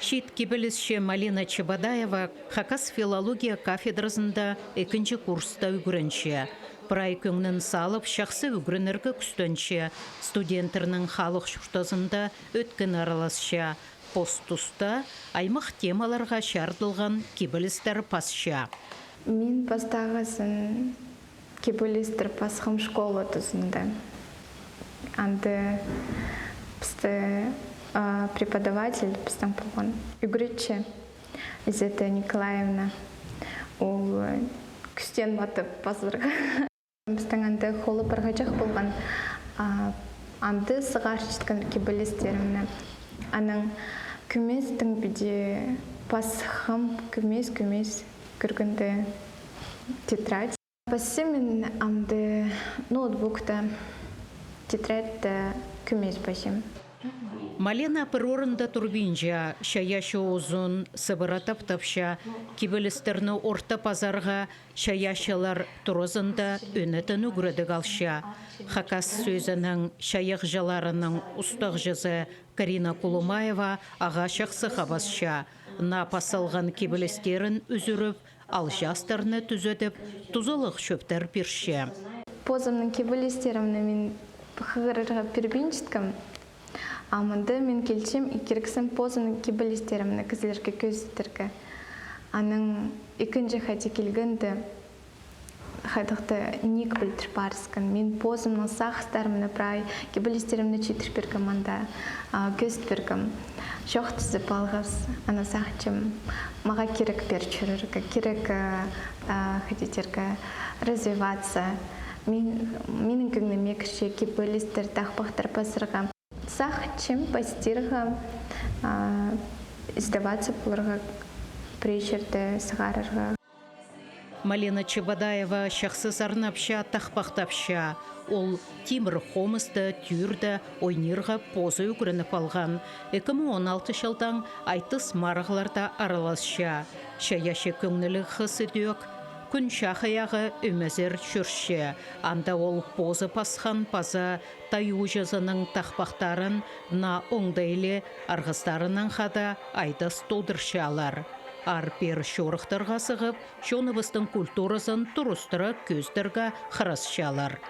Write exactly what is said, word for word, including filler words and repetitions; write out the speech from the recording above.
Чиит кибелісчі Малина Чебодаева хакас филология кафедразында ікінҷі курста ӱгренче. Прай кӧңнін салып, чахсы ӱгренерге кӱстенче. Студенттернең халых чуртазында ӧткін араласча. Пос туста аймах темаларға чарыдылған кибелістер пасча. Мин пастағызын кибелістер пасхам школа тузында. Анда пісті, а, преподаватель пістің полған, ӱгретчі Изета Николаевна. Ол, э, кӱстенмеде пазарға. Пістің анда холы парғаҷах полған, а, анда сығарчатхан кибелістерімні. Анаң кӧместең піди пасхам, кӧмес-кӧмес кӧргенде тетрадь. Пасчам мин анда ноутбукта, тетрадьта кӧмес пасчам. Малина пір орында турбинча, чайаачы узун сыбыра таптапча. Кибелістерні орта пазарға чайаачылар туразында ӧнетін ӱгредіг алча. Хакас сӧзінің чайағҷыларының устағҷызы Карина Кулумаева ағаа чахсы хабасча. Наа пас салған кибелістерін ӱзӱріп, алҷастарны тӱзедіп, тузалығ чӧптер пирче. Позымның кибелістерімні мин хығырарға пирбинчеткем. А мында мин килчем, и кирексім позымның кибелістерімні кізілерге кӧзіттерге. Анаң ікінҷі хати килгенде, хайдағ-да ниик пілдір парысхан. Мин позымның сағыстарымны прай кибелістерімні читір пиргем анда, а, кӧзіт пиргем. Чоохтазып алғабыс, ана сағынчам, мағаа кирек пеер чӧрерге, кирек, а, а, хайди тирге, развиваться. Мин, минің кӧңніме кірче кибелістер, тахпахтар пазарға. Сағынчам пастирға, а, издаваться поларға, пірее чирде сығарарға. Малина Чебодаева чахсы сарнапча, тахпахтапча. Ол тимір хомыста, тӱӱрде ойнирға позы ӱгреніп алған. Ікі муң он алты чылдаң айтыс-марығларда араласча. Чайаачы кӧңніліг хыс идӧк «Кӱн чахайағы» ӧмезер чӧрче. Анда ол позы пасхан паза тай ууҷазының тахпахтарын наа оңдайлығ арғыстарынаң хада айдас толдырчалар. Аар-пеер чорыхтарға сығып, чоныбыстың культуразын турыстыра кӧзідерге хырысчалар.